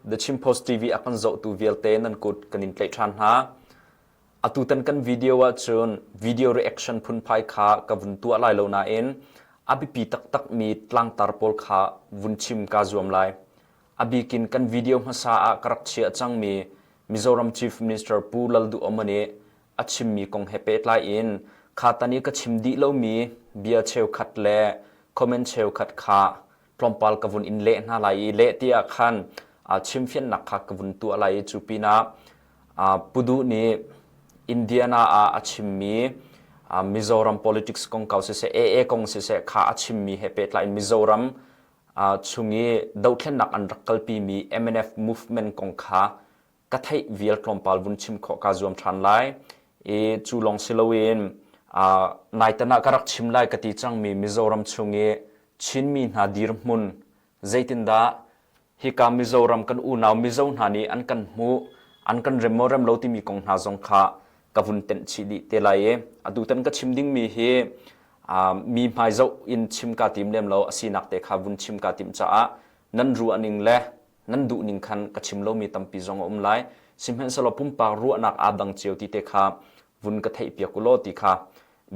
The Chin Post TV a kan zohtu vialte nan kut kan in tlaih ṭhan hna. Atutan kan video ahcun video reaction phunphai kha ka vun tuah lai lo nain a biapi taktakmi tlangtar pawl kha vun chim kaa zuam lai. A bikin kan video hmasa ah ka rak chiah cangmi Mizoram Chief Minister Pu Lalduhoma nih a chimmi kong he pehtlai in kha tan i ka chim dih lomi bia cheukhat le comment cheukhat kha tlawmpal ka vun in leh hna lai i leh ti ah khan chimfiannak kha ka vun tuah lai i cu pinah Pu Duh nih Indiana ah a chimmi Mizoram politics kongkau siseh AA kong siseh kha a chimmi he pehtlai in Mizoram chung i dothlennak an rak kalpimi MNF movement kong kha ka theih vial tlawmpal vun chim khawh kaa zuam ṭhan lai. I cu lawng si loin naitan ah ka rak chim lai ka ti cangmi Mizoram chung i Chinmi hna dirhmun zeitindah hika Mizoram kan unau Mizo hna nih an kan hmuh, an kan rem maw rem lo timi kong hna zong kha ka vun tenh chih dih te lai i atutan ka chim dingmi hi mi hmai zoh in chim kaa tim lem lo a sinak te kha vun chim kaa timh caah nan ruahning le nan duhning khan ka chim lomi tampi zong a um lai. Sihmanhsehlaw pumpak ruahnak aa dang cio ti te kha vun ka theihpiak u law ti kha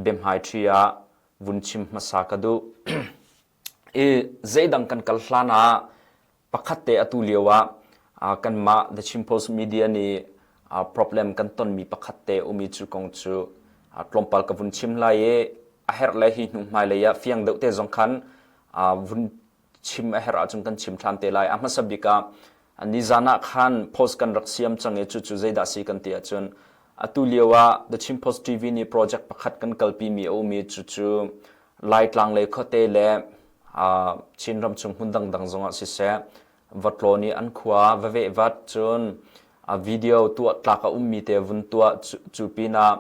biahmaiṭhi ah vun chim hmasa ka duh. I zeidang kan kal hlan ah pakhat te atu lio ah kanmah The Chin Post Media nih problem kan tonmi pakhat te umi cu kong cu tlawmpal ka vun chim lai i a herh le hi hnu hmailei ah fiang deuh te zong khan vun chim a herh ahcun kan chim ṭhan te lai. A hmasa bik ah nizan ah khan post kan rak siam cang i cucu zeidah si kan ti ahcun atu lio ah The Chin Post TV nih project pakhat kan kalpi mi a um i cucu Laitlang le khuate le Chinram chung hmun dangdang zongah siseh va tlawn i an khua va veh vat cun video tuah tlak a ummi te vun tuah cu pinah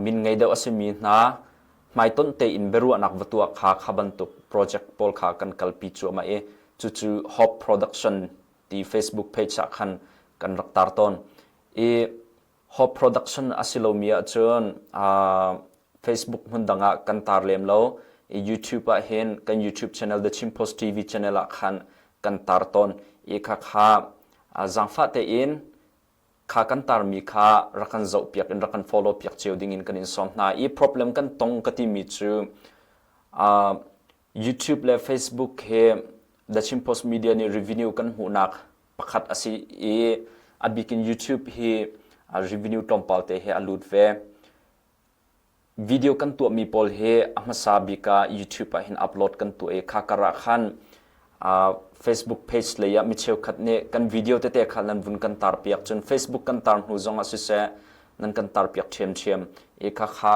min ngei deuh a simi hna hmaitonh tein biaruahnak va tuah kha kha bantuk project pawl kha kan kalpi cuahmah i cucu Hope Production ti Facebook page ah khan kan rak tar tawn. I Hope Production a si lomi ahcun Facebook hmun dang ah kan tar lem lo. I YouTube ah hin kan YouTube channel The Chin Post TV channel ah khan kan tar tawn. I khakha zaangfah tein kha kan tarmi kha rak kan zohpiak in rak kan follow piak cio ding in kan in sawm hna i problem kan tong ka timi cu uh, YouTube le Facebook he The Chin Post Media nih revenue kan hmuhnak pakhat a si i a bikin YouTube hi revenue tlawmpal te he a lut ve. Video kan tuahmi pawl hi a hmasa bik ah YouTube ah hin upload kan tuah i kha kar ah khan Facebook page lei ah mi cheukhat nih kan video tete kha nan vun kan tar piak cun Facebook kan tar hnu zong ah siseh nan kan tar piak ṭhiamṭhiam i kha kha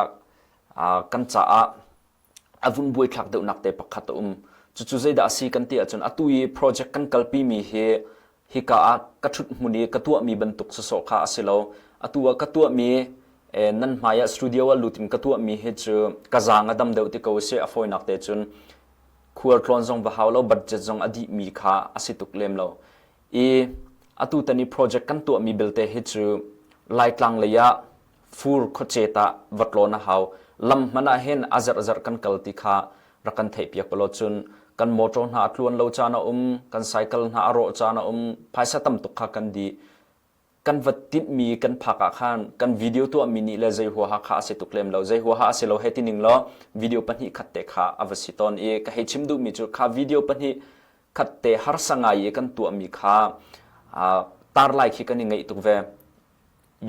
kan caah a vun buaithlak deuhnak te pakhat a um. Cucu zeidah a si kan ti ahcun atu i project kan kalpimi hi hika ah ka ṭhut hmun i ka tuahmi bantuk sawsawh kha a si lo. Atu ah ka tuahmi nan hmai ah studio ah lut in ka tuahmi hi cu ka zaang a dam deuh ti ko a si. A fawinak te cun khualtlawn zong va hau lo, budget zong a dihmi kha a si tuk lem lo. I atu tan i project kan tuahmi belte hi cu Laitlang lei ah fur khuacet ah va tlawn a hau. Lam hmanh ah hin a zerh kan kal ti kha rak kan theihpiak law cun kan motor hna a tluan lo caan a um, kan cycle hna a rawh caan a um, phaisa tam tuk kha kan dih. Kan va timhmi kan phak ah khan kan video tuahmi nih le zei huaha kha a si tuk lem lo. Zei huaha a si lo he ti ning law video pahnih khat te kha a va si tawn i ka hei chim duhmi cu kha video pahnih khat te harsa ngai i kan tuahmi kha tar lai khi kan i ngaih tuk ve.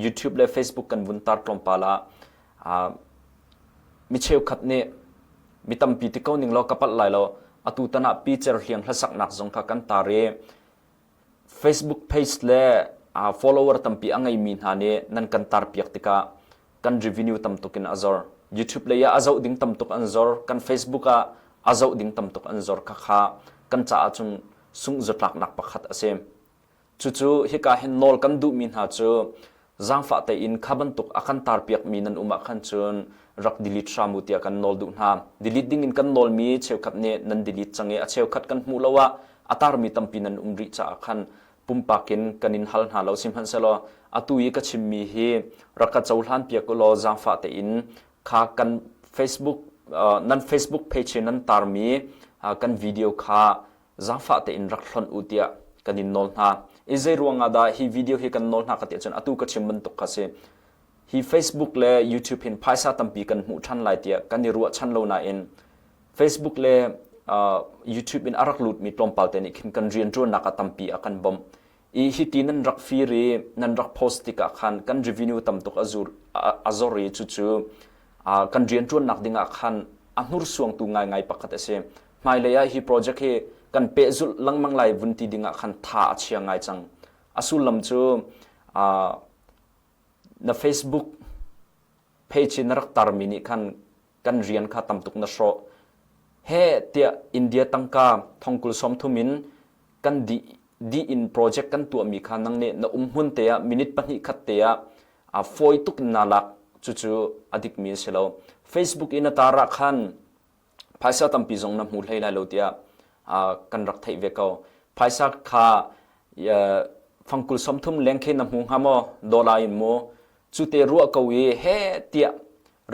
YouTube le Facebook kan vun tar tlawmpal ah mi cheukhat nih mi tampi ti ko ning law ka palh lai lo atu tan ah Pi Cer Hliang hlasaknak zong kha kan tar i Facebook page le follower tampi a ngeimi hna nih nan kan tar piak tikah kan revenue tam tuk in a zor. YouTube lei ah a zoh ding tam tuk an zor, kan Facebook ah a zoh ding tam tuk an zor kha kha kan caah cun sungh zatlaknak pakhat a si. Cucu hika hin nawl kan duhmi hna cu zaangfah tein kha bantuk a kan tarpiakmi nan um ah khan cun rak delete hram u tiah kan nawl duh hna. Delete dingin kan nawlmi cheukhat nih nan delete cang i a cheukhat kan hmuh lo ah a tarmi tampi nan um rih caah khan pumpak in kan in hal hna lo sihmanhsehlaw atu i ka chimmi hi rak ka cohlan piak u law zaangfah tein kha kan Facebook nan Facebook page i nan tarmi kan video kha zaangfah tein rak hlonh u tiah kan in nawl hna. I zei ruangah dah hi video hi kan nawl hna ka ti ahcun atu ka chim bantuk kha si. Hi Facebook le YouTube hin phaisa tampi kan hmuh ṭhan lai tiah kan i ruahchan lo nain Facebook le uh, YouTube in a rak lutmi tlawmpal te nih khin kan rianṭuannak ah tampi a kan bawmh. I hiti nan rak fir i nan rak post tikah khan kan revenue tam tuk a zur a zor i cucu uh, kan rianṭuannak dingah khan a hnursuangtu ngaingai pakhat a si. Hmailei ah hi project hi kan pehzulh lengmang lai vun ti dingah khan tha a chia ngai cang. A sullam cu uh, na Facebook page i na rak tarmi nih khan kan rian kha tam tuk na hrawh. He tiah India tangka thongkul 30 in kan dih dih in project kan tuahmi kha nang nih na um hmun te ah minute pahnih khat te ah a fawi tuk in naa lak cucu a dikmi a si lo. Facebook in a tar ah khan phaisa tampi zong na hmu hlei lai lo tiah kan rak theih ve ko. Phaisa kha fangkul 30 leng khi na hmu hnga maw dollar in mu cu te ruah ko i he tiah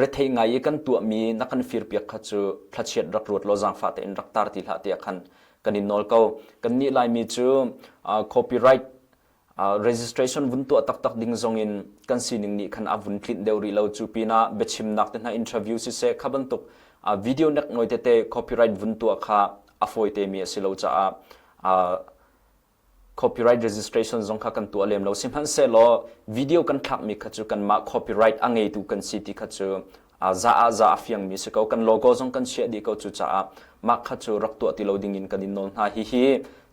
rethei ngai i kan tuahmi na kan firpiak kha cu thlachiat rak ruat law zaangfah tein rak tar ti hlah tiah khan kan in nawl ko. Kannih Laimi cu copyright registration vun tuah taktak ding zong in kan sining nih khan a vun tlinh deuh rih lo. Cu pinah biachimnak te hna interview siseh kha bantuk video neknawi tete copyright vun tuah kha a fawi temi a si lo caah copyright registration zong kha kan tuah lem lo. Sihmanhsehlaw video kan thlakmi kha cu kanmah copyright a ngeitu kan si ti kha cu za ah za a fiangmi si ko. Kan logo zong kan chiah dih ko cu caah mah kha cu rak tuah ti lo ding in kan in nawl hna. Hihi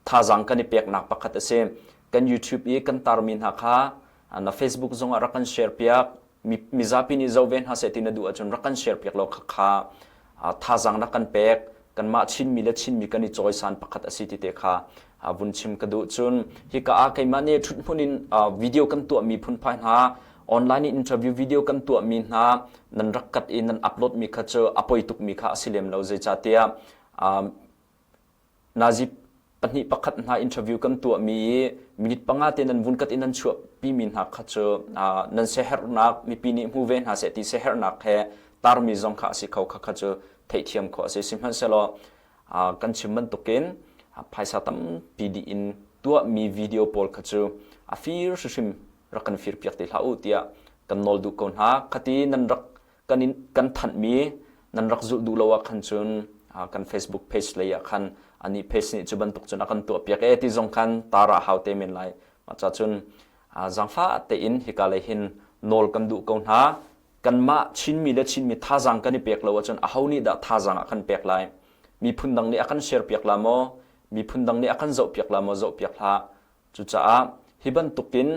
thazaang kan i peknak pakhat a si. Kan YouTube i kan tarmi hna kha na Facebook zongah rak kan share piak. Mizapi nih zoh ve hna seh ti na duh ahcun rak kan share piak law khakha thazaang rak kan pek. Kanmah Chinmi le Chinmi kan i cawisan pakhat a si ti te kha vun chim ka duh. Cun hika ah keimah nih ṭhuthmun in video kan tuahmi phunphai hna online in interview video kan tuahmi hna nan rak cut i nan upload mi kha cu a poi tukmi kha a si lem lo zeicahtiah Nazi pahnih pakhat hna interview kan tuahmi i minute panga te nan vun kat in nan chuahpimi hna kha cu nan siaherhnak mipi nih hmu ve hna seh ti siaherhnak he tarmi zong kha a si kho kha kha cu theihthiam khawh a si. Sihmanhsehlaw kan chim bantukin phaisa tampi dih in tuahmi video pawl kha cu a fir hrimhrim rak kan firpiak ti hlah u tiah kan nawl duh ko hna. Khati nan rak kan in kan thanhmi nan rak zulh duh lo ah khan cun kan Facebook page lei ah khan anih page nih cu bantuk cun a kan tuahpiak e ti zong khan tar ah hau te men lai. Mah ca cun zaangfah tein hika lei hin nawl kan duh ko hna. Kanmah Chinmi le Chinmi thazaang kan i pek lo ahcun aho nih dah thazaang a kan pek lai? Miphun dang nih a kan share piak la maw? Miphun dang nih a kan zohpiak la maw? Zohpiak hlah. Cucaah hi bantukin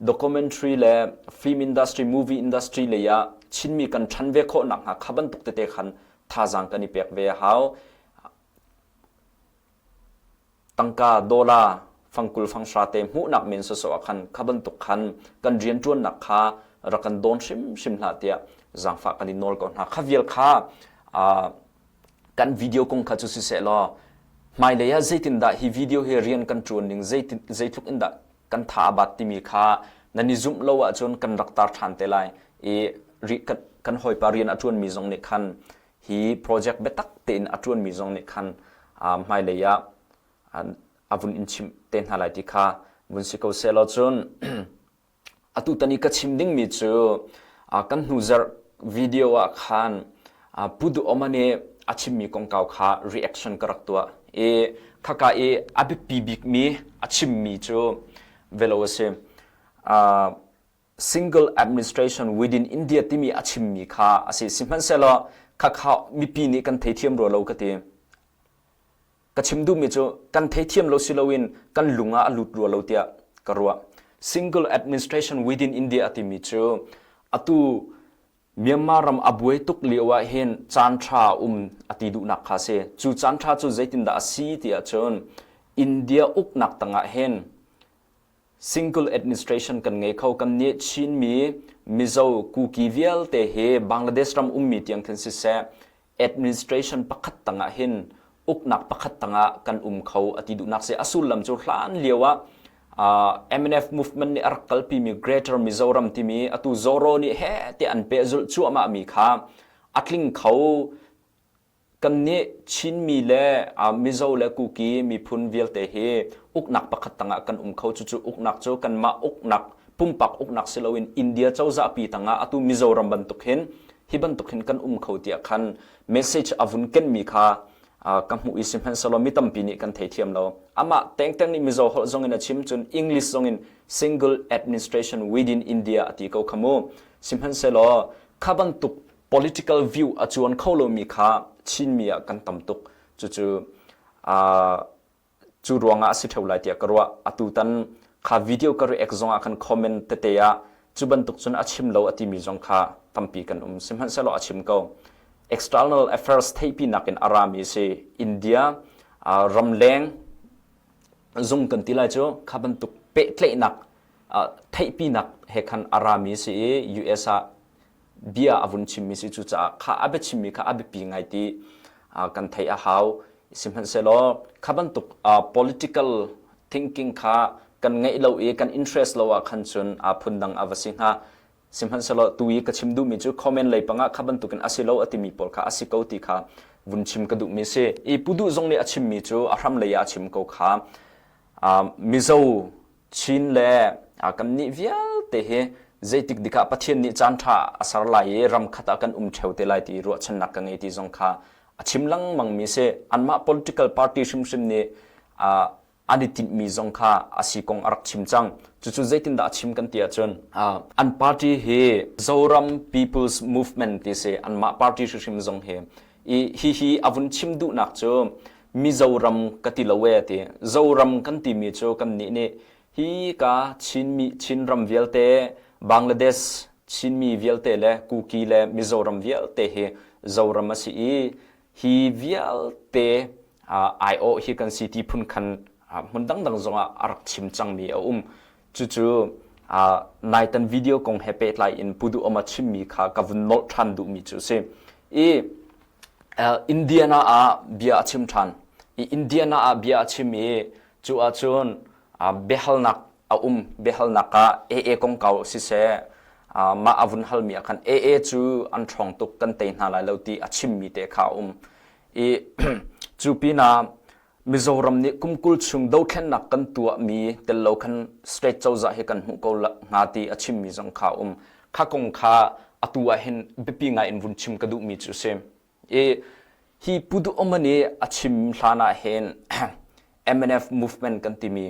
documentary le film industry, movie industry lei ah Chinmi kan ṭhan ve khawh nakhnga kha bantuk tete khan thazaang kan i pek ve a hau. Tangka dollar fangkul fanghra te hmuhnak men sawsawh ah khan kha bantuk khan kan rianṭuannak kha rak kan dawn hrimhrim hlah tiah zaangfah kan i nawl ko hna. Kha vial kha kan video kong kha cu siseh law hmailei ah zeitindah hi video hi rian kan ṭuan ning zeitluk in dah kan tha a bat timi kha nan i zumh lo ahcun kan rak tar ṭhan te lai i kan hawipa rian a ṭuanmi zong nih khan hi project biatak tein a ṭuanmi zong nih khan hmailei ah a vun in chimh te hna lai ti kha vun si ko seh law cun Atu tan i ka chim dingmi cu kan hnuzarh video ah khan Pu Duh Oma nih a chimmi kongkau kha reaction ka rak tuah i khaka i a biapi bikmi a chimmi cu velo a si. Single administration within India timi a chimmi kha a si. Sihmanhsehlaw khakha mipi nih kan theithiam rua lo ka ti. Ka chim duhmi cu kan theithiam lo si loin kan lung ah a lut rua lo tiah ka ruah. Single administration within India a timi cu atu Myanmar ram a buai tuk lio ah hin caan ṭha um a ti duhnak kha a si. Cu caan ṭha cu zeitindah a si ti ahcun India uknak tangah hin single administration kan ngei kho. Kan nih Chinmi, Mizo, Kuki vialte hi Bangladesh ram ummi tiang khin siseh administration pakhat tangah hin uknak pakhat tangah kan um kho a ti duhnak si a sullam cu hlan lio ah MNF movement nih a rak kalpimi Greater Mizoram timi atu Zoro nih he ti an pehzulh cuahmah mi kha a tling kho. Kannih Chinmi le Mizo le Kuki miphun vialte hi uknak pakhat tangah kan um kho. Cucu uknak cu kanmah uknak pumpak uknak si loin India cozah pi tangah atu Mizoram bantuk hin hi bantuk hin kan um kho tiah khan message a vun kenmi kha ka hmuh i sihmanhsehlaw mi tampi nih kan theithiam lo. Amah tengteng nih Mizo holh zong in a chim cun English zong in single administration within India a ti ko kha mu. Sihmanhsehlaw kha bantuk political view a cuan kho lomi kha Chinmi ah kan tam tuk. Cucu cu ruangah a si ṭheo lai tiah ka ruah. Atutan kha video ka react zongah khan comment tete ah cu bantuk cun a chim lo a timi zong kha tampi kan um. Sihmanhsehlaw a chim ko. External affairs theihpinak in a rami si. India ramleng zung kan ti lai cu kha bantuk pehtlaihnak theihpinak he khan a rami si i US ah bia a vun chimmi si cucaah kha a biachimmi kha a biapi ngai ti kan theih a hau sihmanhsehlaw kha bantuk political thinking kha kan ngeih lo i kan interest lo ah khan cun phundang a va si hnga sihmanhsehlaw tu i ka chim duhmi cu comment lei pangah kha bantukin a si lo a timi pawl kha a si ko ti kha vun chim ka duhmi si i Pu Duh zong nih a chimmi cu a hram lei ah a chim ko kha Mizo Chin le kannih vialte hi zeitik dik ah Pathian nih caan ṭha a ser lai i ram khat ah kan um ṭheo te lai ti ruahchannak ka ngei ti zong kha a chim lengmang mi si. Anmah political party hrimhrim nih an i tinhmi zong kha a si kong a rak chim cang. Cucu zeitindah a chim kan ti ahcun an party hi Zoram People's Movement ti si anmah party hrimhrim zong hi i hihi a vun chim duhnak cu Mizoram ka ti lo e ti. Zoram kan timi cu kannih nih hi ka Chinmi Chinram vialte, Bangladesh Chinmi vialte le Kuki le Mizoram vialte hi Zoram a si i hi vialte aiawh hi kan si ti phun khan hmun dangdang zongah a rak chim cangmi a um. Cucu naitan video kong he pehtlai in Pu Duh Om a chimmi kha ka vun nolh ṭhan duhmi cu a si. I Indiana ah bia a chim ṭhan. I Indiana ah bia a chim i cu ahcun biahalnak a um. Biahalnak ah AA kongkau siseh mah a vun halmi ah khan AA cu an ṭhawng tuk kan tei hna lai lo ti a chimmi te kha a um. I cu pinah Mizoram nih kum 20 chung dothlennak kan tuahmi tel lo khan state cozah hi kan hmuh ko hnga ti a chimmi zong kha a um. Kha kong kha atu ah hin biapi ngai in vun chim ka duhmi cu a si. I hi Pu Duh Om nih a chim hlan ah hin MNF movement kan timi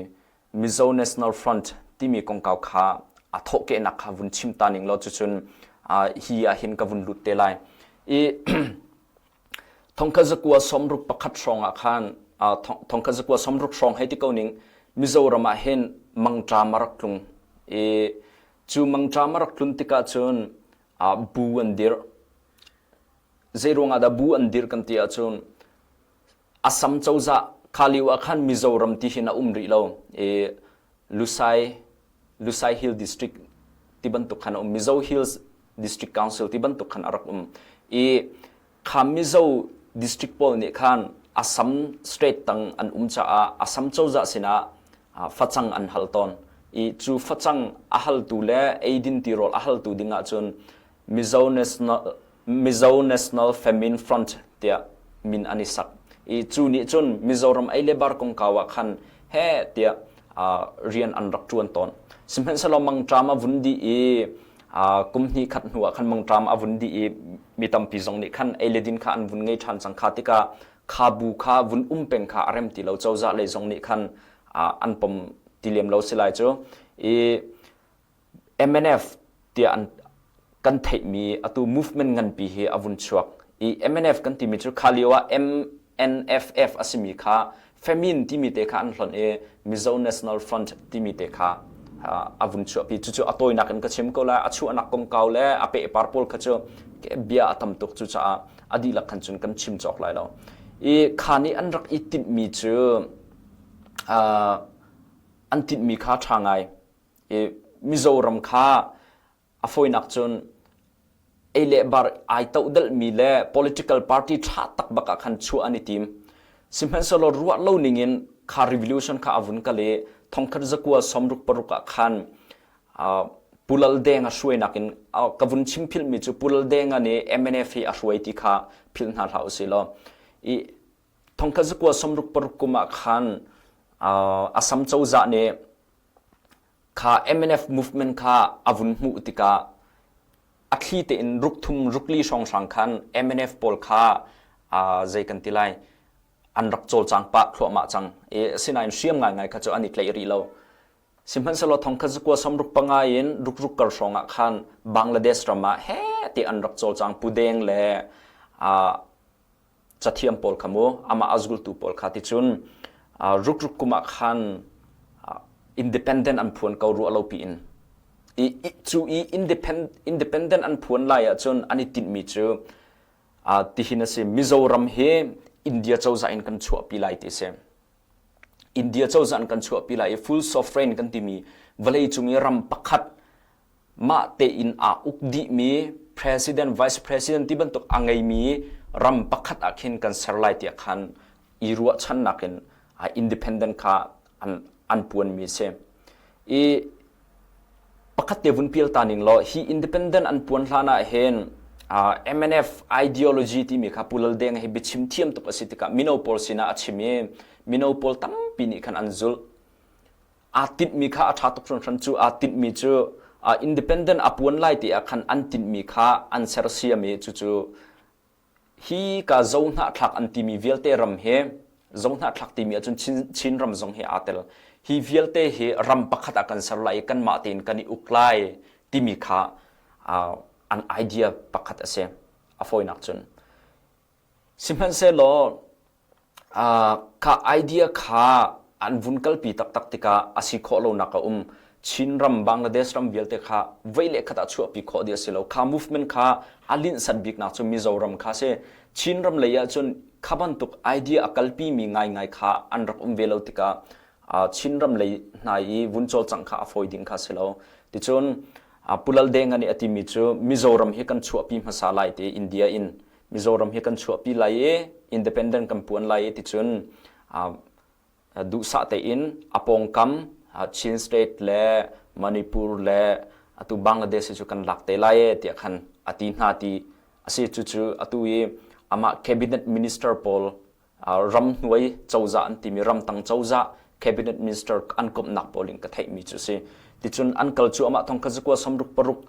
Mizo National Front timi kongkau kha a thawhkehnak kha vun chim ta ning law cucun hi ah hin ka vun lut te lai. I Thongkhat zakua sawmruk pakhat hrawng ah khan thongkhat zakua sawmruk hrawng hei ti ko ning Mizoram ah hin mangṭam a rak tlung i cu mangṭam a rak tlun tikah cun bu an dirh. Zeiruang ah dah bu an dirh kan ti ahcun Assam cozah kha lio ah khan Mizoram ti hin a um rih lo i Lusai Lusai Hill District ti bantuk khan a um Mizo Hills District Council ti bantuk khan a rak um i kha Mizo district pawl nih khan Assam state tang an um caah Assam cozah sinah facang an hal tawn i cu facang a haltu le eidin tirawl a haltu ding ahcun Mizo National Mizo National Famine Front tiah min an i sak. I cu nih cun Mizoram ei le bar kongkau ah khan he tiah rian an rak ṭuan tawn. Sihmanhsehlaw mangṭam a vun dih i kum hnih khat hnu ah khan mangṭam a vun dih i mi tampi zong nih khan ei le din kha an vun ngei ṭhan cang kha tikah kha bu kha vun um peng kha a rem ti lo cozah lei zong nih khan an pom ti lem lo si lai cu. I MNF tiah an kan theihmi atu movement nganpi hi a vun chuak i MNF kan timi cu kha lio ah MNFF a simi kha Famine timi te kha an hlonh i Mizo National Front timi te kha a vun chuahpi cucu a tawinak in ka chim ko lai a chuahnak kongkau le a pehpar pawl kha cu bia a tam tuk cucaah a dihlak khan cun kan chim cawk lai lo i kha nih an rak i tinhmi cu an tinhmi kha ṭha ngai I Mizoram kha a fawinak cun ei le bar ai tohdelhmi le political party ṭha tak bak ah khan chuah an i tim. Sihmanhsehlaw ruah lo ningin kha revolution kha a vun kal i thongkhat zakua sawmruk paruk ah khan Pu Lal Deng a hruainak in ka vun chim philhmi cu Pu Lal Deng nih MNF hi a hruai ti kha philh hna hlah usih law. I thongkhat zakua 66 kum ah khan Assam cozah nih kha MNF movement kha a vun hmuh tikah a thli tein rukthum rukli hrawnghrang khan MNF pawl kha zei kan ti lai an rak cawlcang pah thluahmah cang i asinain hriam ngaingai kha cu an i tlaih rih lo. Sihmanhsehlaw thongkhat zakua 65 in rukruk kar hrawng ah khan Bangladesh ram ah heh ti an rak cawlcang Pudeng le cathiam pawl kha mu amah a zultu pawl kha ticun rukruk kum ah khan independent an phuan ko ruah lo piin i cu i independent an phuan lai ahcun an i tinhmi cu tihin a si Mizoram hi India cozah in kan chuahpi lai ti si India cozah in kan chuahpi lai i full sovereign kan timi vawlei cung i ram pakhat mah tein aa uk dihmi president, vice president ti bantuk a ngeimi ram pakhat ah khin kan ser lai tiah khan i ruahchannak in independent kha an, an puanmi a si. I pakhat te vun pial ta ning law hi independent an puan hlan ah hin uh, MNF ideology timi kha Pu Lal Deng hi biachim thiam tuk a si tikah mino pawl sinah a chim i mino pawl tampi nih khan an zulh. Aa tinhmi kha a ṭha tuk hringhran cu aa tinhmi cu independent a puan lai ti ah khan an tinhmi kha an sersiam i cucu hi ka zohnahthlak an timi vialte ram hi zohnahthlak timi ahcun Chin, Chin ram zong hi aa tel hi vialte hi ram pakhat ah kan ser lai i kanmah tein kan i uk lai timi kha an idea pakhat a si a fawinak cun Sihmanhsehlaw kha idea kha an vun kalpi taktak tikah a si khawh lonak a um. Chinram, Bangladesh ram vialte kha vei le khat ah chuahpi khawh dih a si lo. Kha movement kha a linhsat biknak cu Mizoram kha a si. Chinram lei ahcun kha bantuk idea a kalpimi ngaingai kha an rak um ve lo tikah Chinram lei hna i vun cawlcangh kha a fawi ding kha a si lo. Ticun Pu Lal Denga nih a timi cu Mizoram hi kan chuahpi hmasa lai ti India in Mizoram hi kan chuahpi lai i independent kan puan lai i ticun duhsah tein a pawngkam Chin state le Manipur le atu Bangladesh cu kan lak te lai e tiah khan a ti hna ti a si cucu atu i amah cabinet minister pawl ram hnuai cozah an timi ramtang cozah cabinet minister an komhnak pawl in ka theihmi cu si ticun an kal cu amah thong kha zakua samruk paruk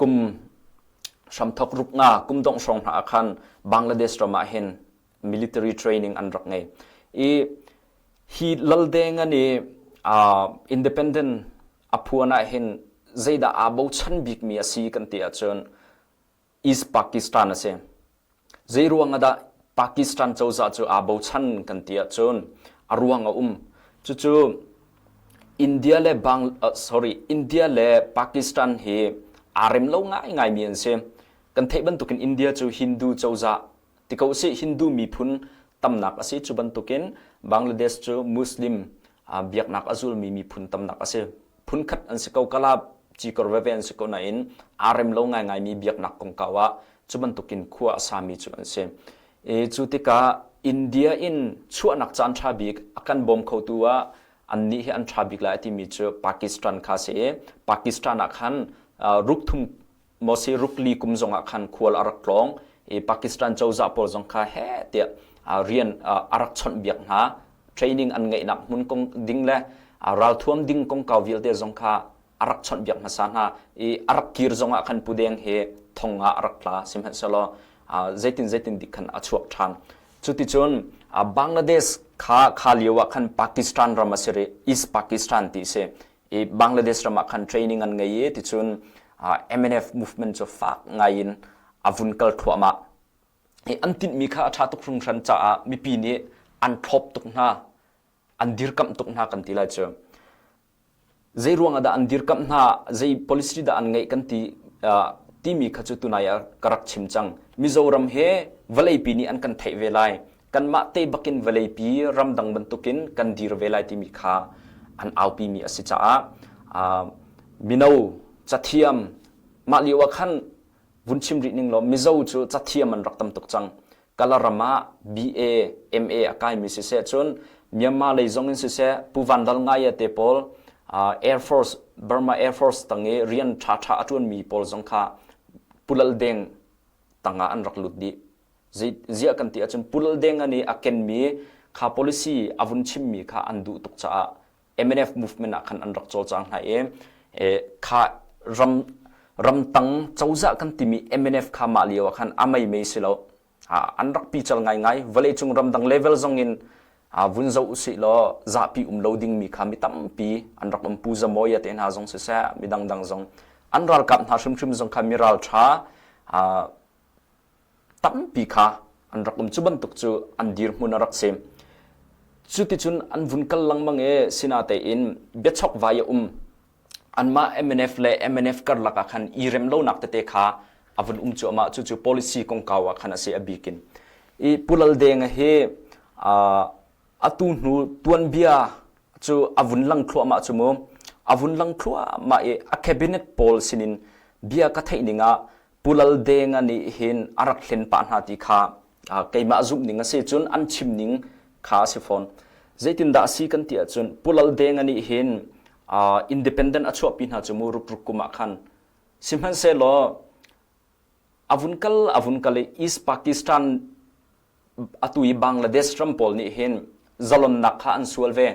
kum hramthok ruk nga kum dongh hrawng hna ah khan Bangladesh ram ah hin military training an rak ngei. I hi Laldenga nih uh, independent a phuan ah hin zeidah aa bochan bikmi a si kan ti ahcun East Pakistan a si. Zei ruang ah dah Pakistan cozah cu aa bochan kan ti ahcun a ruang a um. Cucu India le Bang, uh, sorry, India le Pakistan hi aa rem lo ngaingaimi an si. Kan theih bantukin India cu Hindu cozah ti ko usih Hindu miphun tamnak a si. Cu bantukin Bangladesh cu Muslim uh, biaknak a zulmi miphun tamnak a si. Phunkhat an si ko kala cikor veve an si ko nain aa rem lo ngaingaimi biaknak kongkau ah cu bantukin khua a sami cu an si. I cu tikah India in chuahnak caan ṭha bik a kan bawm khotu ah annih hi an ṭha bik lai a timi cu Pakistan kha si i Pakistan ah khan rukthum maw si rukli kum zongah khan khual a rak tlawng i Pakistan cozah pawl zong kha heh tiah rian a rak chawnhbiak hna training an ngeihnak hmun kong ding le ralthuam ding kongkau vialte zong kha a rak chawnhbiak hmasa hna i a rak kir zongah khan Pu Deng hi thong ah a rak tla sihmanhsehlaw zeitin zeitin dik khan a chuak ṭhan cuticun Bangladesh kha kha lio ah khan Pakistan ram a si rih East Pakistan ti si i Bangladesh ram ah khan training an ngei i ticun MNF movement cu fak ngai in a vun kal thluahmah i an tinhmi kha a ṭha tuk hringhran caah mipi nih an thlawp tuk hna an dirkamh tuk hna kan ti lai cu Zeiruang ah dah an dirkamh hna, zei policy dah an ngeih kan ti timi kha cu tunai ah ka rak chim cang. Mizoram he vawleipi nih an kan theih ve lai. Kanmah te bakin vawleipi ramdang bantukin kan dir ve lai timi kha an aupimi a si caah mino cathiam mah lio ah khan vun chim rih ning law Mizo cu cathiam an rak tam tuk cang. Kalaram ah BA, MA a kaimi siseh cun Myanmar lei zong in siseh Pu Van Lal Ngaia te pawl Air Force Burma Air Force tang i rian ṭhaṭha a ṭuanmi pawl zong kha Pu Lal Deng tangah an rak lut dih. Ziah kan ti ahcun Pu Lal Denga nih a kenmi kha policy a vun chimmi kha an duh tuk caah MNF movement ah khan an rak cawlcang hna i kha ram ramtang cozah kan timi MNF kha mah lio ah khan a mei mei si lo. An rak pical ngaingai. Vawleicung ramdang level zong in vun zoh usih law zapi um lo dingmi kha mi tampi an rak um. Pu Zamoya te hna zong siseh, mi dangdang zong an ralkap hna hrimhrim zong kha mi ralṭha tampi kha an rak um. Cu bantuk cu an dirhmun a rak si. Cuticun an vun kal lengmang i sinatein biachok vai a um. Anmah MNF le MNF karlak ah khan i rem lonak tete kha a vun um cuahmah. Cucu policy kongkau ah khan a si a bikin. I Pu Lal Denga hi atu hnu tuanbia cu a vun lang thluahmah cu mu. A vun lang thluahmah i a cabinet pawl sinin bia ka theih ning ah Pu Lal Denga nih hin a rak hlen pah hna ti kha keimah zumh ning a si cun an chim ning kha a si fawn. Zeitindah a si kan ti ahcun Pu Lal Denga nih hin independent a chuahpi hna cu mu rukruk kum ah khan sihmanhsehlaw a vun kal a vun kal i East Pakistan atu i Bangladesh ram pawl nih hin zalonnak kha an sual ve.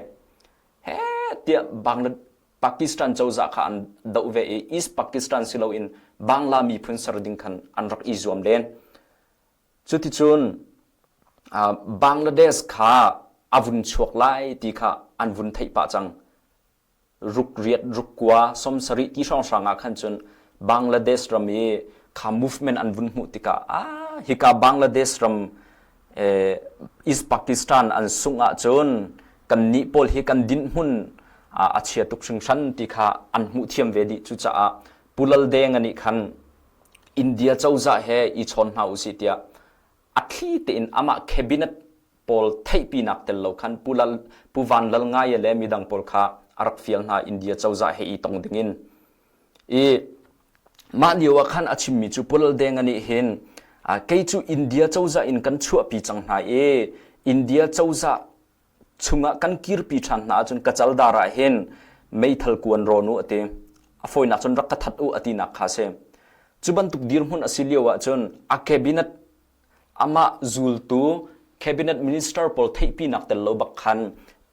He tiah Bangladesh Pakistan cozah kha an doh ve i East Pakistan si loin Bangla miphun ser ding khan an rak i zuam len. Cuticun Bangladesh kha a vun chuak lai ti kha an vun theih pah cang. Ruk riat ruk kua som sarih ti hrawnghrang ah khan cun Bangladesh ram i kha movement an vun hmuh tikah ah hika Bangladesh ram East Pakistan an sungh ahcun kannih pawl hi kan dinhmun a chia tuk hringhran ti kha an hmuh thiam ve dih. Cucaah Pu Lal Denga nih khan India cozah he i chawn hna usih tiah a thli tein amah cabinet pawl theihpinak tel lo khan Pu, Lal, Pu Van Lal Ngaia le midang pawl kha a rak fial hna India cozah he i tong dingin. I mah lio ah khan a chimmi cu Pu Lal Denga nih hin kei cu India cozah in kan chuahpi cang hna i India cozah chungah kan kirpi ṭhan hna ahcun ka caldar ah hin meithal kuan rawn u a ti. A fawinak cun rak ka that u a tinak kha a si. Cu bantuk dirhmun a si lio ahcun a cabinet amah zultu cabinet minister pawl theihpinak tel lo bak khan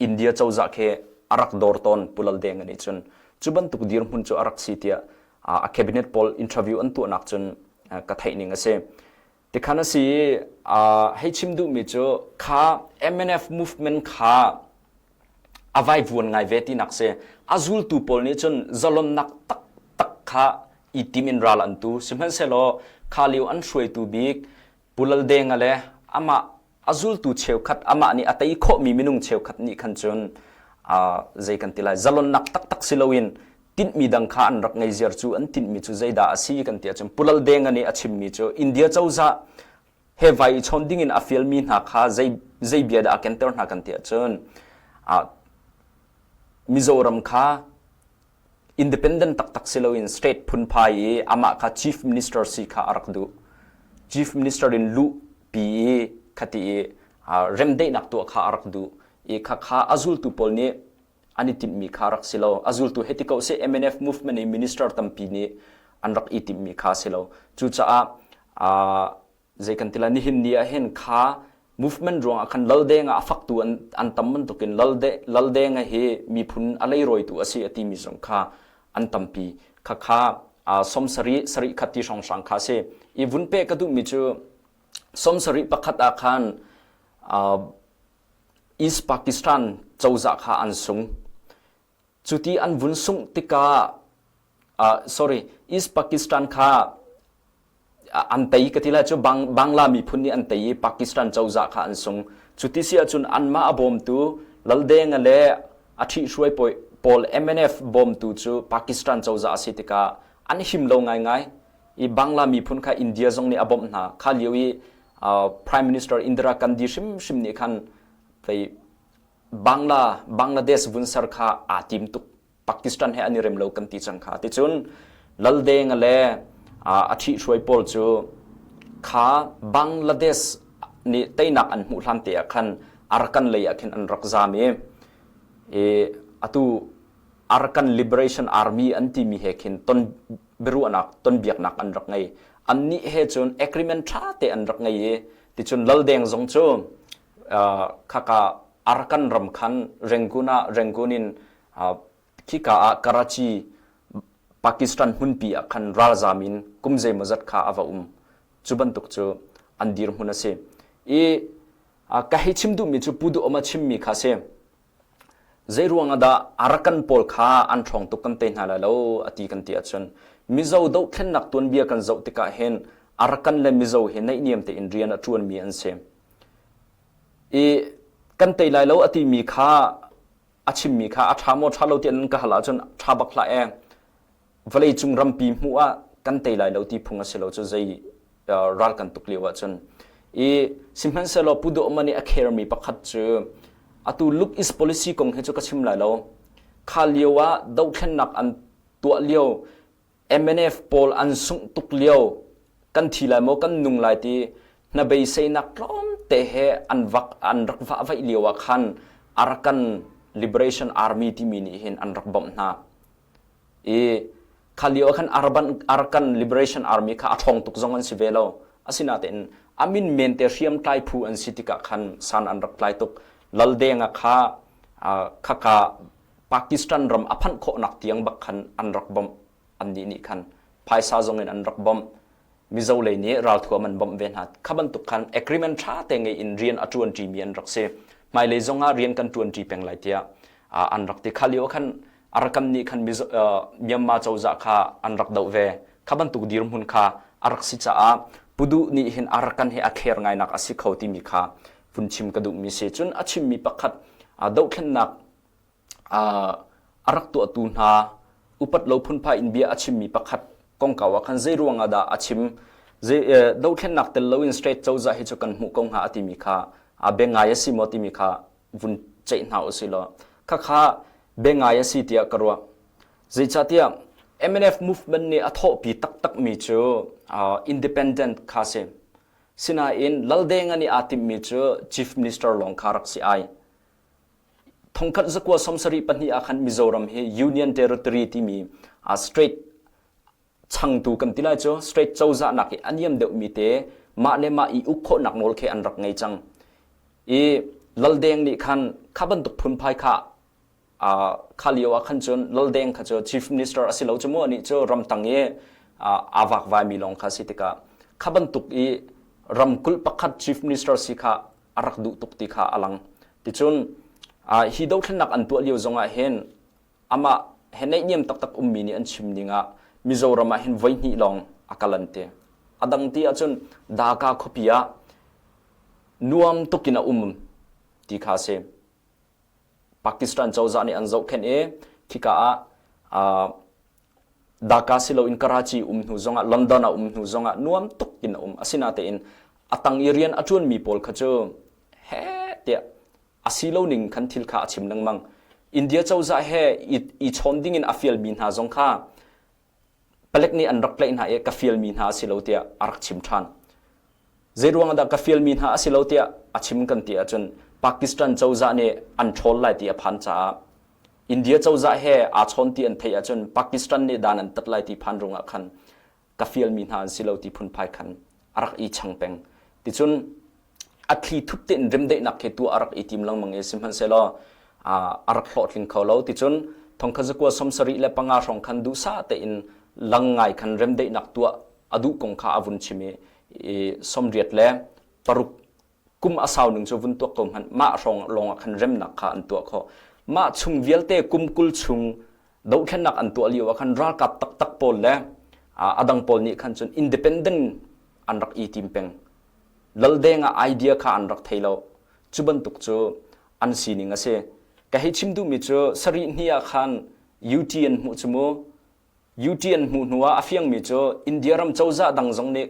India cozah khi a rak dawr tawn Pu Lal Denga nih cun cu bantuk dirhmun cu a rak si tiah a cabinet pawl interview an tuahnak cun ka theih ning a si. Tikhan a si i hei chim duhmi cu kha MNF movement kha a vaivuan ngai ve tinak si. A zultu pawl nih cun zalonnak taktak kha i tim in ral an tu. Sihmanhsehlaw kha lio an hruaitu bik Pu Lal Denga le amah a zultu cheukhat amah nih a tei khawhmi minung cheukhat nih khan cun zei kan ti lai zalonnak taktak si loin tinhmi dang kha an rak ngei ziar cu an tinhmi cu zeidah a si kan ti ahcun Pu Lal Denga nih a chimmi cu India cozah he vai i chawn dingin a fialmi hna kha zei zei bia dah a kenter hna kan ti ahcun Mizoram kha independent taktak si loin state phunphai i amah kha chief minister si kha a rak duh. Chief minister in luh pi i khati i remdaihnak tuah kha a rak duh i kha kha a zultu pawl nih an i timhmi kha rak si lo. A zultu hei ti ko seh MNF movement i minister tampi nih an rak i timhmi kha si lo. Cucaah zei kan ti lai nihin ni ah hin kha movement ruangah khan laldeng ah a faktu an, an tam bantukin lalde, laldeng hi miphun a leirawitu a si a timi zong kha an tampi kha kha somsari sarih khat ti hrawnghrang kha si i vun pe ka duhmi cu somsarih pakhat ah khan East Pakistan cozah kha an sung Cuti an vun sungh tikah uh, sorry East Pakistan kha an tei ka ti lai cu Bang, Bangla miphun nih an tei i Pakistan cozah kha an sung. Cuti si ahcun anmah a bawmtu Laldenga le a ṭhihhruai pawl MNF bawmtu cu Pakistan cozah a si tikah an him lo ngaingai. I Bangla miphun kha India zong nih a bawmh hna. Kha lio i uh, Prime Minister Indira Gandhi hrimhrim nih khan fei Bangla Bangladesh vun ser kha aa tim tuk Pakistan he an i rem lo kan ti cang kha ticun Laldenga le a ṭhihhruai pawl cu kha Bangladesh nih teinak an hmuh hlan te ah khan Arakan lei ah khin an rak zam i i atu Arakan Liberation Army an timi he khin ton biaruahnak ton biaknak an rak ngei annih he cun agreement ṭha te an rak ngei i. Ticun Laldeng zong cu khaka Arakan ram khan Rangoon ah Rangoon in khika ah Karachi Pakistan hmunpi ah khan ralzam in kum zeimawzat kha a va um. Cu bantuk cu an dirhmun a si. I ka hei chim duhmi cu Pu Duh Om a chimmi kha si. Zeiruang ah dah Arakan pawl kha an ṭhawng tuk kan tei hna lai lo a ti kan ti ahcun Mizo dohthlennak tuanbia kan zoh tikah hin Arakan le Mizo hi naihniam tein rian a ṭuanmi an si. I kan tei lai lo a timi kha a chimmi kha a ṭha maw ṭha lo ti an ka hal ahcun ṭha bak hlah ee. Vawleicung rampi hmuh ah kan tei lai lo ti phung a si lo cu zei ral kan tuk lio ahcun. I sihmanhsehlaw Pu Duh Om nih a khermi pakhat cu atu look is policy kong hi cu ka chim lai lo. Kha lio ah dohthlennak an tuah lio MNF pawl an sungh tuk lio kan thi lai maw kan nung lai ti hnabeiseinak tlawmte he an vak an rak vah vaih lio ah khan Arakan Liberation Army timi nih hin an rak bawmh hna. I kha lio ah khan Araban, Arakan Liberation Army kha a ṭhawng tuk zong an si ve lo. Asinain a min men te hriamtlai phu an si tikah khan san an rak tlai tuk. Laldeng ah kha khaka Pakistan ram a phanh khawhnak tiang bak khan an rak bawmh. Annih nih khan phaisa zong in an rak bawmh. Mizo lei nih ralthuam an bawmh ve hna. Kha bantuk khan agreement ṭha te ngei in rian a ṭuanṭimi an rak si. Hmailei zong ah rian kan ṭuanṭi peng lai tiah an rak ti. Kha lio khan Arakan nih khan Mizo, Myanmar cozah kha an rak doh ve. Kha bantuk dirhmun kha a rak si caah Puduh nih hin Arakan hi a kher ngainak a si kho timi kha vun chim ka duhmi si. Cun a chimmi pakhat dohthlennak a rak tuahtu hna upat lo phunphai in bia a chimmi pakhat kongkau ah khan zei ruang ah dah a chim zei dothlennak tel loin state cozah hi cu kan hmuh ko hnga a timi kha a bia ngai a si maw timi kha vun ceih hna usih law khakha bia ngai a si tiah ka ruah zeicahtiah MNF movement nih a thawhpi taktakmi cu independent kha si sinain Laldenga nih aa timhmi cu chief minister lawng kha rak si ai Thongkhat zakua 72 ah khan Mizoram hi Union Territory timi state changtu kan ti lai cu state cozah nak i a niam deuhmi te mah le mah i uk khawhnak nawl khi an rak ngei cang. I Laldeng nih khan kha bantuk phunphai kha kha lio ah khan cun Laldeng kha cu chief minister a si lo cu mu anih cu ramtang i aa vakvaimi lawng kha si tikah kha bantuk i ramkulh pakhat chief minister si kha a rak duh tuk ti kha a lang. Ticun hi dothlennak an tuah lio zongah hin amah he naihniam taktak ummi nih an chim ning ah Mizoram ah hin voihnih lawng a kal an ti. A dang ti ahcun Dhaka khuapi ah nuam tuk in a um ti kha a si. Pakistan cozah nih an zohkhenh i khika ah Dhaka si loin Karachi um hnu zongah London ah um hnu zongah nuam tuk in a um. Asinatein a tang i rian a ṭuanmi pawl kha cu heh tiah a si lo ning khan thil kha a chim lengmang. India cozah he i chawn dingin a fialmi hna zong kha palek nih an rak tlaih hna i ka fialmi hna a si lo tiah a rak chim ṭhan. Zeiruang dah ka fialmi hna a si lo tiah a chim kan ti ahcun Pakistan cozah nih an ṭhawl lai ti a phan caah India cozah he aa chawn ti an theih ahcun Pakistan nih dan an tat lai ti phan rungah khan ka fialmi hna an si lo ti phunphai khan a rak i chang peng. Ticun a thli thup tein remdaihnak khi tuah a rak i tim lengmang i sihmanhsehlaw a rak hlawhtling kho lo. Ticun thongkhat zakua 75 hrawng khan duhsah tein lang ngai khan remdaihnak tuah a duh kong kha a vun chim i 86 kum a sau ning cu vun tuak ko hmanh mah hrawng lawng ah khan remnak kha an tuah khawh. Mah chung vialte kum 20 chung dohthlennak an tuah lio ah khan ralkap taktak pawl le a dang pawl nih khan cun independent an rak i tim peng. Laldeng ah idea kha an rak thei lo. Cu bantuk cu an sining a si. Ka hei chim duhmi cu sarih hnih ah khan UT an hmuh cu mu. UT an hmuh hnu ah a fiangmi cu India ram cozah dang zong nih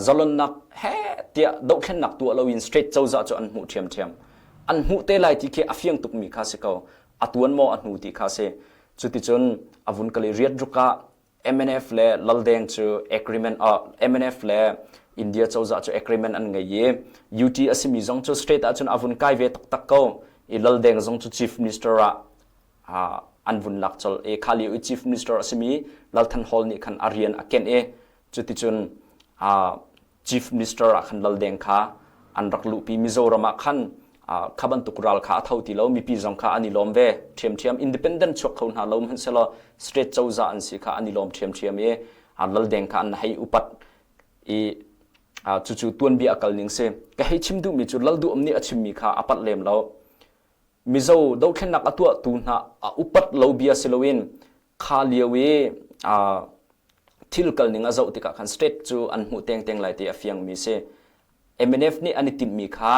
zalonnak he tiah dohthlennak tuah loin state cozah cu an hmuh ṭhiamṭhiam. An hmuh te lai ti khi a fiang tukmi kha si ko. A tuan maw a hnu ti kha si. Cuticun a vun kal i riat ruk ah MNF le Laldeng cu agreement MNF le India cozah cu agreement an ngei i UT a simi zong cu state ahcun a vun kai ve taktak ko i Laldeng zong cu chief minister ah an vun lak colh i kha lio i chief minister a simi Lal Than Hall nih khan a rian a kenh i cuticun. Chief Minister ah khan Laldeng kha an rak luhpi. Mizoram ah khan kha bantuk ral kha a tho ti lo. Mipi zong kha an i lawm ve ṭhiamṭhiam. Independent chuak kho hna lo hmanhsehlaw state cozah an si kha an i lawm ṭhiamṭhiam i Laldeng kha an hei upat i cucu tuanbia a kal ning si. Ka hei chim duhmi cu Lalduhom nih a chimmi kha a palh lem lo. Mizo dothlennak a tuahtu hna a upat lo bia si loin kha lio i thil kal ning a zoh tikah khan state cu an hmuh tengteng lai ti a fiangmi si. MNF nih an i timhmi kha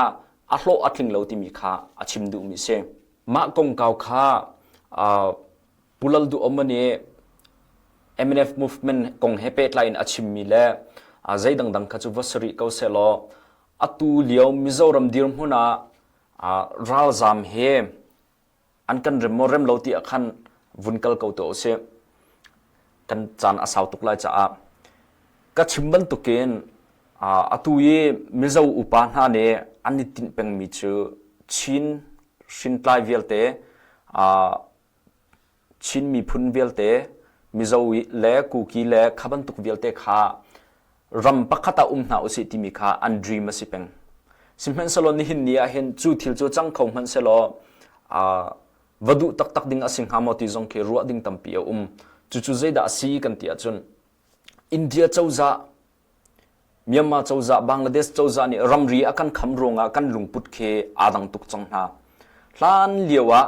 a hlawh a tling lo timi kha a chim duhmi si. Mah kongkau kha Pu Lal Duh Om nih MNF movement kong he pehtlai in a chimmi le zei dangdang kha cu va si rih ko sehlaw atu lio Mizoram dirhmun ah ralzam he an kan rem maw rem lo ti ah khan vun kal ko tuah usih. Kan caan a sau tuk lai caah ka chim bantukin atu i Mizo upa hna nih an i tinh pengmi cu Chin hrintlai vialte Chin miphun vialte Mizo le Kuki le kha bantuk vialte kha ram pakhat ah um hna usih timi kha an dream a si peng. Sihmanhsehlaw nihin ni ah hin cu thil cu cang kho hmanhsehlaw va duh taktak ding a si hnga maw ti zong khi ruah ding tampi a um. Cucu zeidah a si kan ti ahcun India cozah Myanmar cozah, Bangladesh cozah nih ramri a kan kham ruangah kan lungput khi aa dang tuk cang hna. Hlan lio ah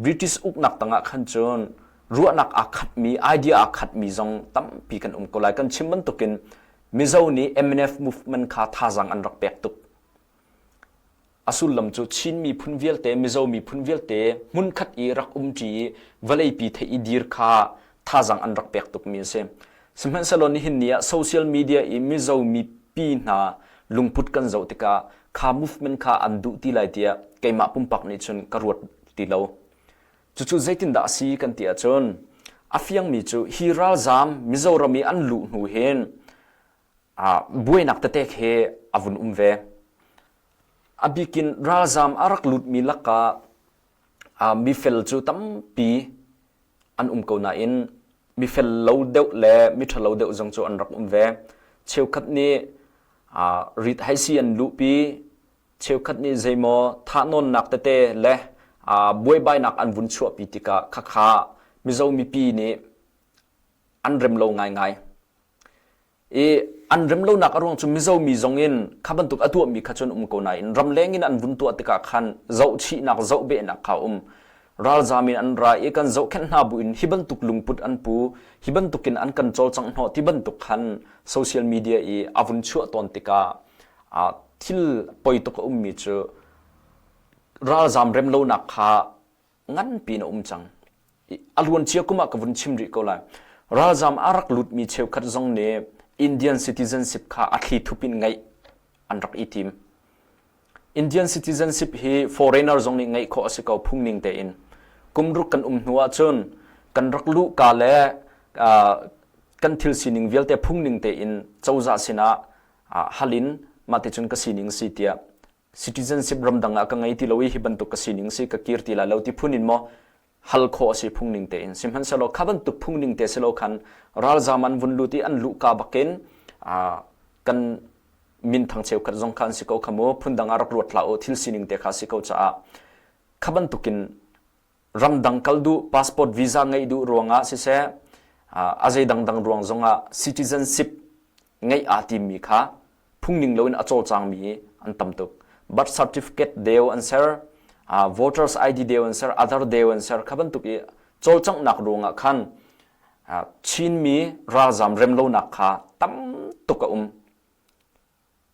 British uknak tangah khan cun ruahnak aa khatmi, idea aa khatmi zong tampi kan um ko lai. Kan chim bantukin Mizo nih MNF movement kha thazaang an rak pek tuk. A sullam cu Chin miphun vialte, Mizo miphun vialte hmunkhat i rak umṭi i vawleipi theih i dir kha thazaang an rak pek tukmi a si. Sihmanhsehlaw nihin ni ah social media i Mizo mipi hna lungput kan zoh tikah kha movement kha an duh ti lai tiah keimah pumpak nih cun ka ruat ti lo. Cucu zeitindah a si kan ti ahcun a fiangmi cu hi ralzaam Mizoram i an luh hnu hin buainak tete khi a vun um ve. A bikin ralzaam a rak lutmi lakah mifel cu tampi an um ko nain mifel lo deuh le miṭhalo deuh zong cu an rak um ve. Cheukhat nih rit haisi an luhpi, cheukhat nih zeimaw thahnawnnak tete le buaibainak an vun chuahpi tikah khakha Mizo mipi nih an rem lo ngaingai. I an rem lonak a ruang cu Mizo mi zong in kha bantuk a tuahmi kha cun um ko nain ramleng in an vun tuah tikah khan zohchihnak zohbehnak kha um. Ralzam in an ra i kan zohkhenh hna buin hi bantuk lungput an pu, hi bantukin an kan cawlcangh hnawh ti bantuk khan social media i a vun chuah tawn tikah thil poi tuk a ummi cu ralzam rem lonak kha nganpi in a um cang. A luancia kum ah ka vun chim rih ko lai. Ralzam a rak lutmi cheukhat zong nih Indian citizenship kha a thli thup in ngeih an rak i tim. Indian citizenship hi foreigner zong nih ngeih khawh a si ko phungning tein. Kumruk kan um hnu ahcun kan rak luhka le kan thil sining vialte phungning tein cozah sinah hal in mah ti cun ka sining si tiah citizenship ramdang ah ka ngei ti lo i hi bantuk ka sining si ka kir ti lai lo ti phun in maw hal khawh a si phungning tein sihmanhsehlaw kha bantuk phungning te si lo khan ralzam an vun lut i an luhka bakin kan minthang cheukhat zong kha an si ko kha mu phundang ah rak ruat hlah u thil sining te kha si ko caah kha bantukin ramdang kal duh passport visa ngeih duh ruangah siseh a zei dangdang ruang zongah citizenship ngeih aa timmi kha phungning loin a cawlcangmi an tam tuk. Birth certificate deu an ser, voters ID deu an ser, other deu an ser kha bantuk i cawlcanghnak ruangah khan Chinmi ralzam remlonak kha tam tuk a um.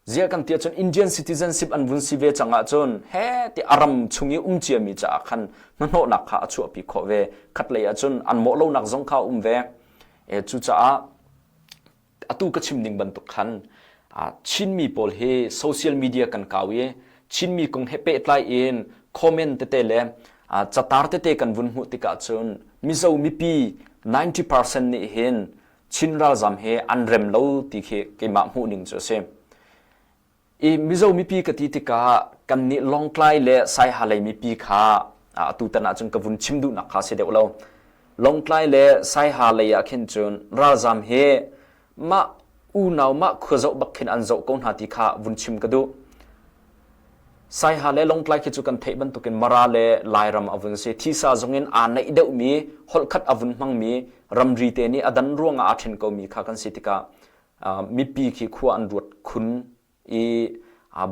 Ziah kan ti ahcun Indian citizenship an vun si ve cang ahcun he ti a ram chung i um ciami caah khan hnahnawhnak kha a chuahpi khawh ve. Khatlei ahcun an mawh lonak zong kha a um ve. E, cucaah atu ka chim ning bantuk khan Chinmi pawl hi social media kan kau i Chinmi kong he pehtlai in comment tete le catar tete kan vun hmuh tikah cun Mizo mipi 90% nih hin Chin ralzam he an rem lo ti khi keimah hmuh ning cu a si. I Mizo mipi ka ti tikah kannih Lawngtlai le Saiha lei mipi kha atu tan ahcun ka vun chim duhnak kha si deuh lo. Lawngtlai le Saiha lei ah khin cun ralzam hi mah Unau mah khua zoh bak khin an zoh ko hna ti kha vun chim ka duh. Saiha le Lawngtlai khi cu kan theih bantukin Mara le Lairam a vun si. Thisa zongin aa naih deuhmi, holhkhat a vun hmangmi, ramri te nih a dan ruangah aa ṭhen komi kha kan si tikah mipi khi khua an ruat khun i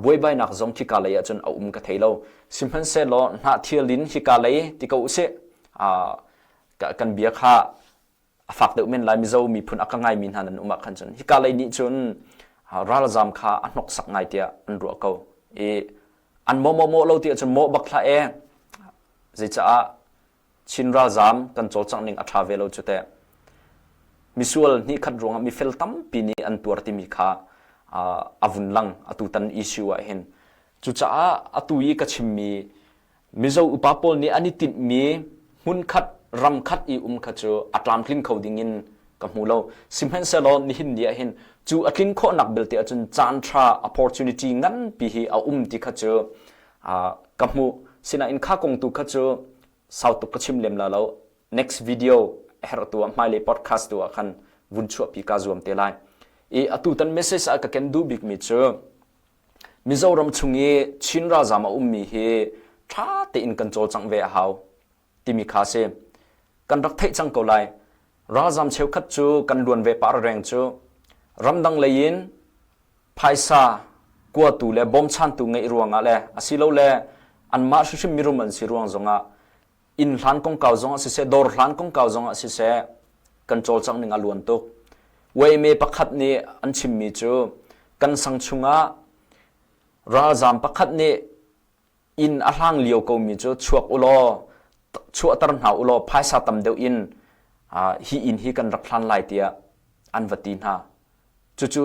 buaibainak zong khika lei ahcun a um ka thei lo. Sihmanhsehlaw hnahthial in hika lei ti ko usih kan bia kha a fak deuh men lai Mizo miphun a ka ngaimi hna nan um ah khan cun hika lei nih cun ralzam kha a hnoksak ngai tiah an ruah ko i an mawh mawh mawh lo ti ahcun mawh bak hlah e zeicaah Chin ralzam kan cawlcangh ning a ṭha ve lo cu teh misual hnihkhat ruangah mifel tampi nih an tuar timi kha a vun lang atutan issue ah hin cucaah atu i ka chimmi Mizo upa pawl nih an i tinhmi hmunkhat ramkhat i um kha cu a tlamtling kho ding in ka hmu lo. Sihmanhsehlaw nihin ni ah hin cu a tlin khawhnak belte ahcun caan ṭha opportunity nganpi hi a um ti kha cu ka hmuh. Sinain kha kong tu kha cu sau tuk ka chim lem la lo. Next video herh tu ah hmailei podcast tu ah khan vun chuahpi kaa zuam te lai. I atutan message ah ka ken duh bikmi cu Mizoram chung i Chin ralzaam a ummi hi ṭha tein kan cawlcangh ve a hau timi kha a si. Kan rak theih cang ko lai. Ralzaam cheukhat cu kan luan ve pah reng cu ramdang lei in phaisa kuatu le bawmchantu ngeih ruangah le asilole anmah hrimhrim mirum an si ruang zongah inn hlan kongkau zongah siseh dawr hlan kongkau zongah siseh kan cawlcangh ning a luan tuk. Uaime pakhat nih an chimmi cu kan sang chungah ralzaam pakhat nih inn a hlang lio komi cu chuak ulaw chuahter hna ulaw phaisa tam deuh in hi inn hi kan rak hlan lai tiah an va ti hna. Cucu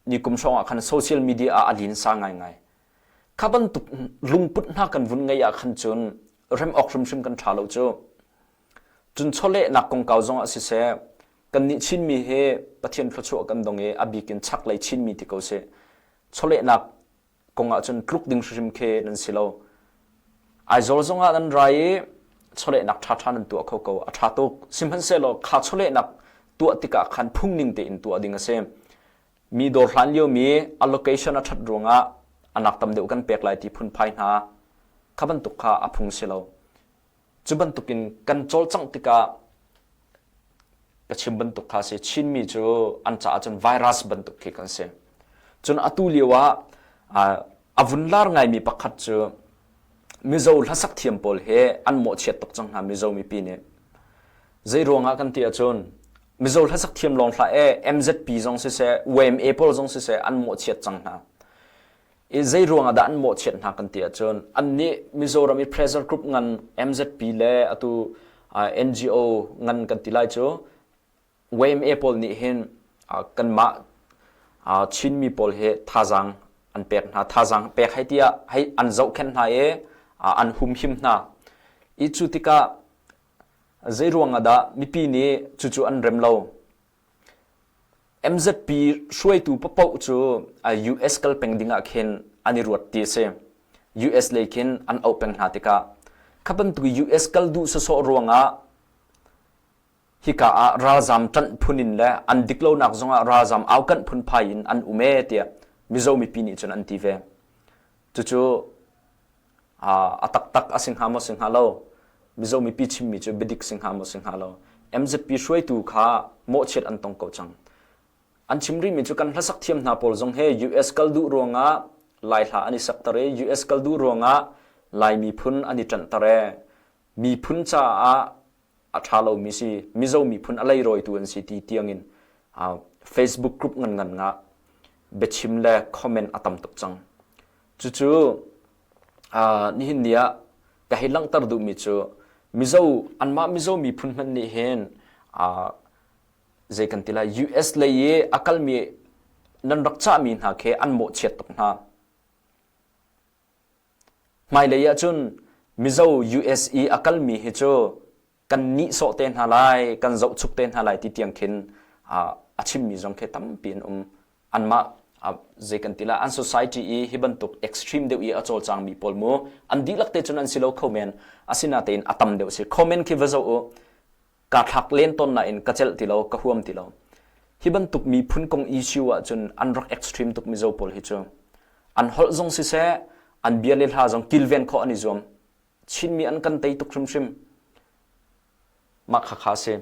ni kum hrawng ah khan social media ah a linsa ngaingai. Kha bantuk lungput hna kan vun ngeih ah khan cun rem awk hrimhrim kan ṭha lo cu. Cun chawlehnak kongkau zongah siseh, kannih Chinmi hi Pathian thluachuah kan dong i a bik in chaklei Chinmi ti ko sih. Chawlehnak kong ah cun tluk ding hrimhrim khi nan si lo. Aizawl zongah nan ra i chawlehnak ṭhaṭha nan tuah kho ko. A ṭha tuk. Sihmanhsehlaw kha chawlehnak tuah tikah khan phungning tein tuah ding a si. Mi dawr hlan liomi allocation a ṭhat ruangah a nak tam deuh kan pek lai ti phunphai hna kha bantuk kha a phung si lo. Cu bantukin kan cawlcangh tikah ka chim bantuk kha si Chinmi cu an caah cun virus bantuk khi kan si. Cun atu lio ah a vun lar ngaimi pakhat cu Mizo hlasak thiam pawl he an mawhchiat tuk cang hna Mizo mipi nih. Zei ruangah kan ti ahcun Mizo hlasak thiam lawng hlah e MZP zong siseh YMA pawl zong siseh an mawhchiat cang hna. I zei ruangah dah an mawhchiat hna kan ti ahcun annih Mizoram i pressure group ngan MZP le atu NGO ngan kan ti lai cu YMA pawl nih hin kanmah Chinmi pawl hi thazaang an pek hna thazaang pek hei tiah hei an zohkhenh hna i an humhim hna i cu tikah zei ruangah dah mipi nih cucu an rem lo MZP hruaitu paoh cu US kal peng ding ah khin an i ruat ti a si. US lei khin an auh peng hna tikah kha bantuk US kal duh sawsawh ruangah hika ah ralzam ṭanh phun in le an dik lonak zongah ralzam aukanh phunphai in an um ee tiah Mizo mipi nih cun an ti ve. Cucu a taktak a si hnga maw si hnga lo Mizo mipi chimmi cu biadik si hnga maw si hnga lo MZP hruaitu kha mawhchiat an tong ko cang. An chim rihmi cu kan hlasak thiam hna pawl zong he US kal duh ruangah Lai hla an i sakter i US kal duh ruangah Lai miphun an i ṭanhter e miphun caah a ṭha lomi si Mizo miphun a leirawitu an si ti tiangin Facebook group ngan ngan ngah biachim le comment a tam tuk cang. Cucu nihin ni ah ka hei langhter duhmi cu Mizo anmah Mizo miphun hmanh nih hin zei kan ti lai US lei i a kalmi nan rak cahmi hna khi an mawhchiat tuk hna. Hmailei ahcun Mizo US i a kalmi hi cu kan nihsawh te hna lai, kan zohchuk te hna lai ti tiang khin a chimmi zong khi tampi an um. Anmah zei kan ti lai an society i hi bantuk extreme deuh i a cawlcangmi pawl mu an dihlak te cun an si lo kho men asinatein a tam deuh si comment khi va zoh u kaa thlak len tawn nain ka celh ti lo ka huam ti lo. Hi bantuk miphun kong issue ahcun an rak extreme tuk Mizo pawl hi cu. An holh zong siseh, an bia le hla zong kilven khawh an i zuam. Chinmi an kan tei tuk hrimhrim. Mah khakha si.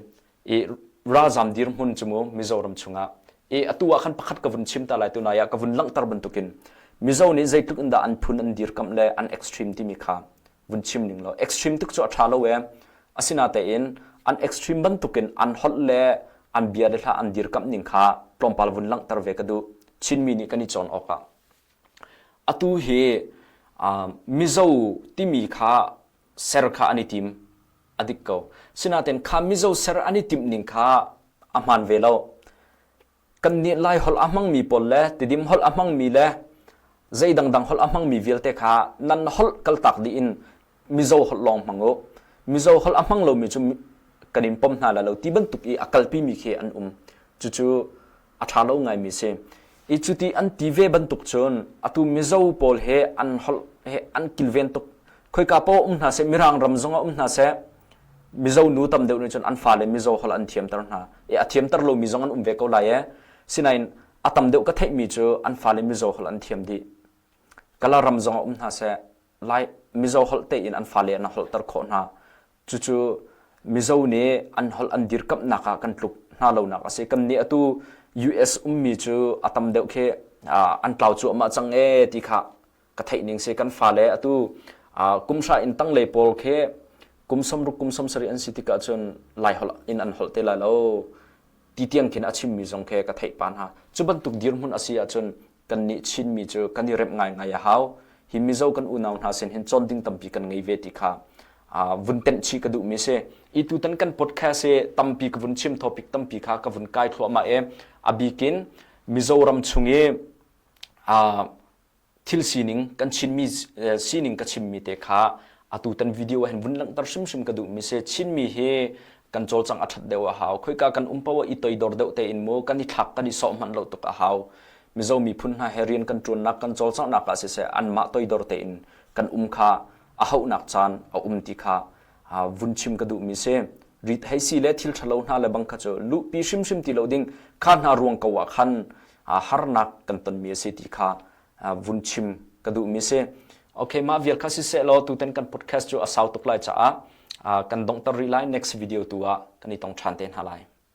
I ralzam dirhmun cu mu Mizoram chungah. I atu ah khan pakhat ka vun chim ta lai tunai ah ka vun langhter bantukin Mizo nih zeitluk in dah an phun an dirkamh le an extreme timi kha vun chim ning law extreme tuk cu a ṭha lo ee. Asinatein an extreme bantukin an holh le an bia le hla an dirkamh ning kha tlawmpal vun langhter ve ka duh. Chinmi nih kan i cawn awkah. Atu hi uh, Mizo timi kha ser kha an i tim. A dik ko. Sinain kha Mizo ser an i timh ning kha a hmaan ve lo. Kannih Lai holh a hmangmi pawl le Tidim holh a hmangmi le zei dangdang holh a hmangmi vialte kha nan holh kaltak dih in Mizo holh lawng hmang u. Mizo holh a hmang lomi cu kan in pom hna lai lo ti bantuk i a kalpimi khi an um. Cucu a ṭha lo ngaimi si. I cuti an ti ve bantuk cun atu Mizo pawl he an holh he an kilven tuk. Khoika paoh um hna seh, Mirang ram zongah um hna seh, Mizo nu tam deuh nih cun an fale Mizo holh an thiamter hna. I a thiamter lomi zong an um ve ko lai ee. Sinain a tam deuh ka theihmi cu an fale Mizo holh an thiam dih. Kala ram zongah um hna seh, Lai Mizo holh tein an fale an holhter khawh hna. Cucu Mizo nih an holh an dirkamhnak ah kan tluk hna lonak a si. Kan nih atu US ummi cu a tam deuh khi an tlau cuahmah cang ee ti kha ka theih ning si. Kan fale atu kum hra in tanglei pawl khi kum 60 kum 70 an si tikah cun Lai holh in an holh te lai lo ti tiang khin a chimmi zong khi ka theih pa hna. Cu bantuk dirhmun a si ahcun kannih Chinmi cu kan i remh ngaingai a hau. Hi Mizo kan unau hna sin hin cawn ding tampi kan ngei ve ti kha vun tenh chih ka duhmi si. I tutan kan podcast hi tampi ka vun chim topic tampi kha ka vun kai thluahmah i a bikin Mizoram chung i thil sining kan Chinmi sining ka chimmi te kha atu tan video ah hin vun langhter hrimhrim ka duhmi si. Chinmi hi kan cawlcangh a ṭhat deuh a hau. Khoika kan um paoh ah i toidor deuh tein mu kan i thlak kan i sawh hmanh lo tuk a hau. Mizo miphun hna he rian kan ṭuannak kan cawlcanghnak ah siseh anmah toidor tein kan um kha a hauhnak caan a um ti kha vun chim ka duhmi si. Rit hei si le thil ṭhalo hna le bang kha cu luhpi hrimhrim ti lo ding kha hna ruang ko ah khan harnak kan tonmi a si ti kha vun chim ka duhmi si. Okay, mah vial kha siseh law tutan kan podcast cu a sau tuk lai caah kan donghter rih lai. Next video tu ah kan i tong ṭhan te hna lai.